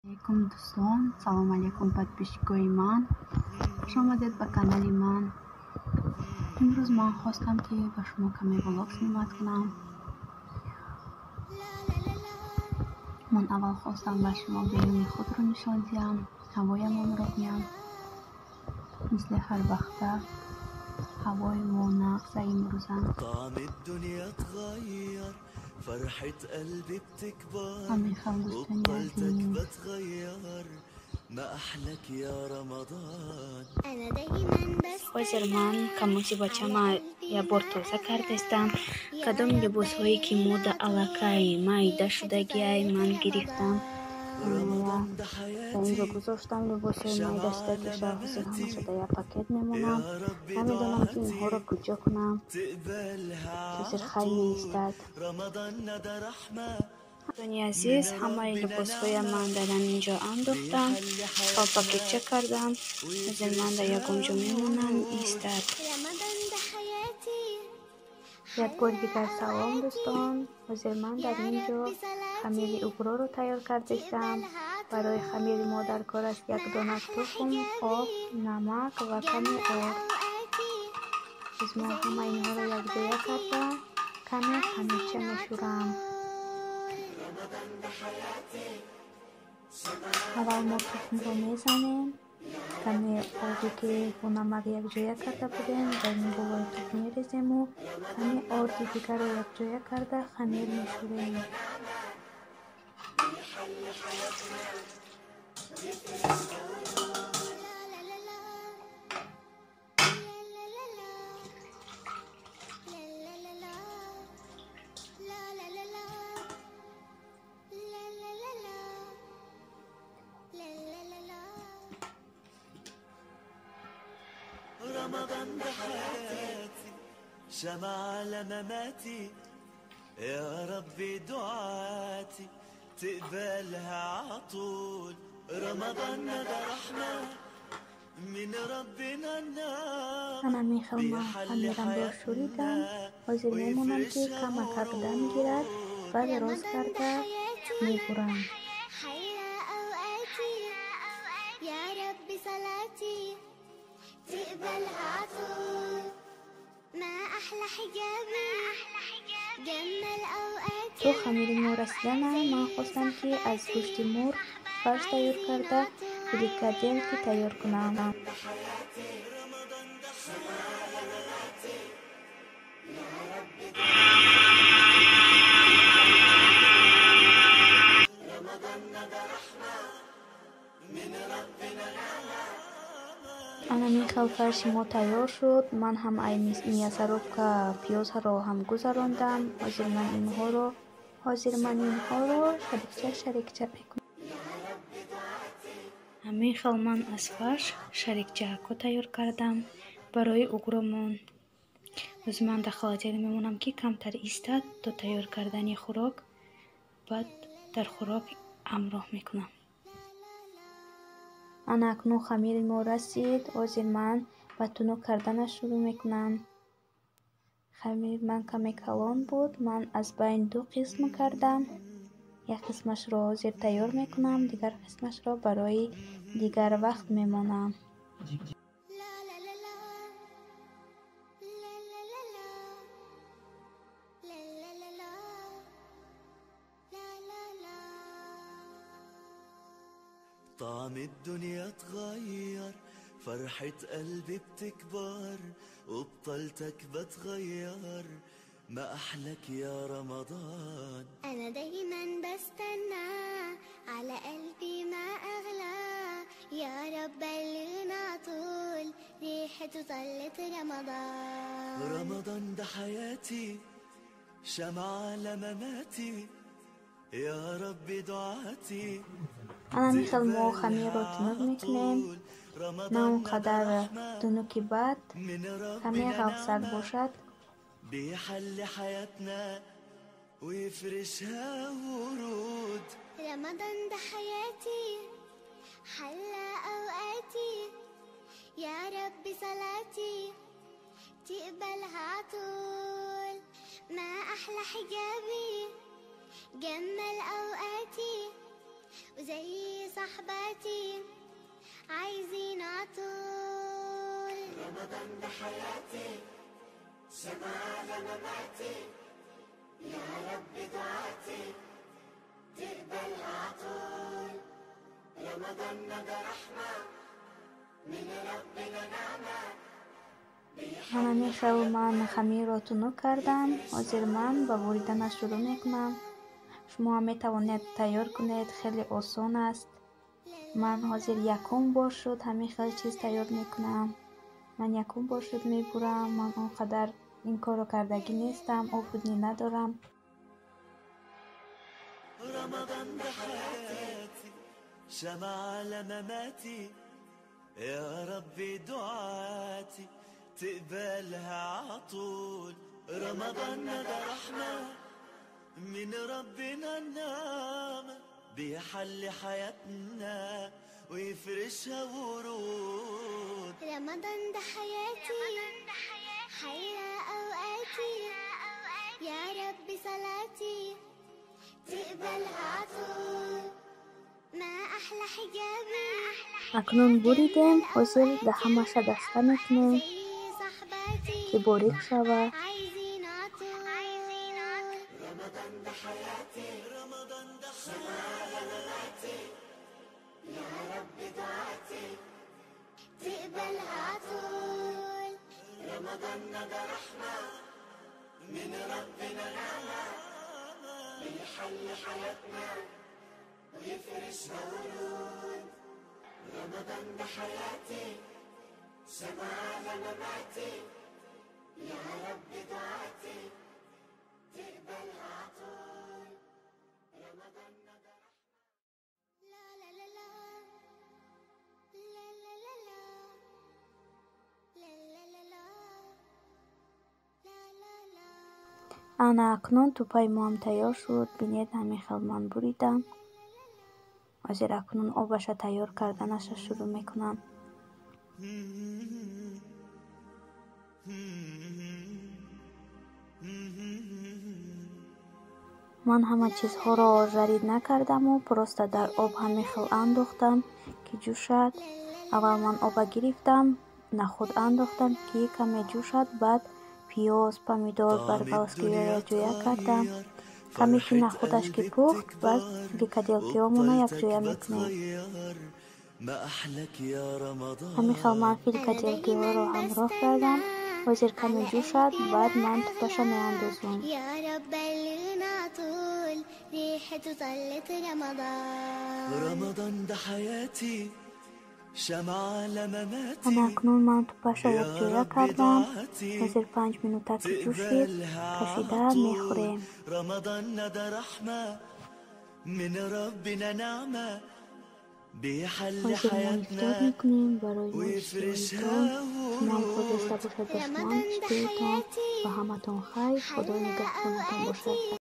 Алейкум, дӯстон, салом алейкум, подписчикои ман, хуш омадед ба канали ман. Имрӯз ман хостам, ки ба шумо каме влог снимать кунам. Ман аввал хостам ба шумо беруни худро нишон диҳам, ҳавоямонро гӯям. Мисли ҳар вақта ҳавои мо нағза имрӯза. Ҳамин хел, дӯстони азиз. Ҳозир ман камоси бачама якбор тоза кардастам. Кадом либосҳое ки мода аллакай майда шудагиай, ман гирифтам, дар инҷо гузоштам. Либосҳои майда шудагиша ҳозир ҳамаша дар як пакет мемонам. Намедонам, ки инҳоро куҷо кунам. Ҳозир хай меистад. Дӯстони азиз, ҳамаи либосҳоя ман дар ҳамин ҷо андохтам ва пакетча кардам. Ҳозир ман дар ягон ҷо мемонам, истад. Як бори дигар салом, дӯстон. Ҳозир ман дар ин ҷо хамири угроро тайёр кардастам. Барои хамири мо дар кор аст як дона тухм, об, намак ва каме орд. Боз мо ҳамаи инҳоро якҷоя карда, каме хамирча мешӯрам. Аввал мо тухмро мезанем, каме обе, ки бо намак якҷоя карда будем, дар болои тухм мерезему каме орди дигарро якҷоя карда, хамир мешӯрем. رمضان ده حياتي، شمع على مماتي، يا ربي دعاتي تقبلها عطول. رمضان ده رحمة من ربنا النعم. Ана мехел ман хамирамро шӯридам. Ҳозир мемонам, ки камакак дам гирад, баъд рост карда мебурам. تقبلها عطول. ما أحلى حجابي، جمل أوقاتي. То хамири мо расидана, ман хостам, ки аз гӯшти мурғ фарш тайёр карда, фрикадельки тайёр кунам. Ана михел фарши мо тайёр шуд. Ман ҳам ай мясорубка пиёзҳаро ҳам гузарондам. Ҳозир ман инҳоро шарикча шарикча мекунам. Ҳамин хел ман аз фарш шарикчаҳако тайёр кардам барои угромон. Боз ман дар холодильник мемонам, ки камтар истад то тайёр кардани хӯрок, баъд дар хӯрок ҳамроҳ мекунам. Ана акнун хамири мо расид. Ҳозир ман ба тунук карданаш шурӯъ мекунам. Хамири ман каме калон буд, ман аз байн ду қисм кардам. Як қисмашро ҳозир тайёр мекунам, дигар қисмашро барои дигар вақт мемонам. لا لا لا لا لا لا لا لا لا لا لا لا لا لا. طعم الدنيا اتغير، فرحة قلبي بتكبر، وبطلتك بتغير، ما أحلك يا رمضان. أنا دايما بستنى، على قلبي ما أغلى، يا رب بلغنا طول ريحته طلت رمضان. رمضان ده حياتي، شمعة على مماتي، يا رب دعاتي Ана михел мо хамирро тунук мекунем. На он қадар тунуки бад, каме ғафсак бошад. بيحل حياتنا ويفرشها ورود. رمضان ده حياتي، حلى أوقاتي، يا رب صلاتي تقبلها عطول. ما أحلى حجابي، جمل أوقاتي. وزي صحباتي عايزين عطول. رمضان ده حياتي شمعة على مماتي، يا رب دعاتي تقبلها عطول. رمضان ده رحمة من ربنا نعمة. Ҳамин хел ман хамирро тунук кардам. Ҳозир ман ба буриданаш шурӯъ мекунам. Шумо ҳам метавонед тайёр кунед, хеле осон аст. Ман ҳозир якум бор шуд ҳамин хел чиз тайёр мекунам. Ман якум бор шуд мебурам. Ман он қадар ин корро кардагӣ нестам, опытӣ надорам. رمضان ده حياتي شمعة على مماتي، يا ربي دعاتي تقبلها عطول. رمضان ده رحمة من ربنا النعمة، بيحل حياتنا ويفرشها ورود. رمضان ده حياتي حيا أوقاتي، يا رب صلاتي تقبلها عطول. ما أحلى حجابي. Акнун буридем, ҳозир ҳамаша даста мекунем, زي صحباتي ки борик шавад. عايزين عطول. رمضان ده حياتي رمضان ده شمعة على مماتي، يا رب دعاتي تقبلها عطول. رمضان ده رحمة من ربنا نعمة، بيحل حياتنا ويفرشها ورود. رمضان ده حياتي شمعة على مماتي، يا رب دعاتي تقبلها عطول. رمضان ده لا لا لا لا لا لا لا لا لا لا لا لا لا لا. Ана акнун тӯпаи моам тайёр шуд. Бинед, ҳамин хел ман буридам. Ҳозир акнун обаша тайёр карданаша шурӯъ мекунам. Ман ҳама чизҳоро жарид накардаму просто дар об ҳамин хел андохтам, ки ҷӯшад. Аввал ман оба гирифтам, нахуд андохтам, ки каме ҷӯшад, баъд пиёз, помидор, طعم барбалскиро الدنيا якҷоя кардам. اتغير، Каме ки فرحة нахудаш ки قلبي пухт, баъд بتكبر، фрикаделкиҳомона وبطلتك якҷоя мекунем. بتغير، ما أحلك يا Ҳамин хел ман رمضان. أنا фрикаделкиҳоро دايما ҳамроҳ кардам. بستنى Ҳозир каме على ҷӯшад, قلبي баъд ман тӯпаша معانا، меандозам. يا رب بلغنا طول ريحته طلت رمضان. رمضان ده حياتي شمعة على Ана مماتي، акнун ман тӯпаша يا якҷоя رب кардам. دعاتي Ҳозир 5 минута ки ҷӯшид, تقبلها кашида عطول. мехӯрем. رمضان ده رحمة من ربنا نعمة، بيحل Ҳозир мо ифтор حياتنا мекунем барои мо ويفرشها иштиҳоитон. Шумоам хуб ورود. дошта бошад, ба шумоам رمضان ده иштиҳоитон. حياتي Ба ҳаматон хайр, Худо حلى нигаҳбонатон бошад. أوقاتي.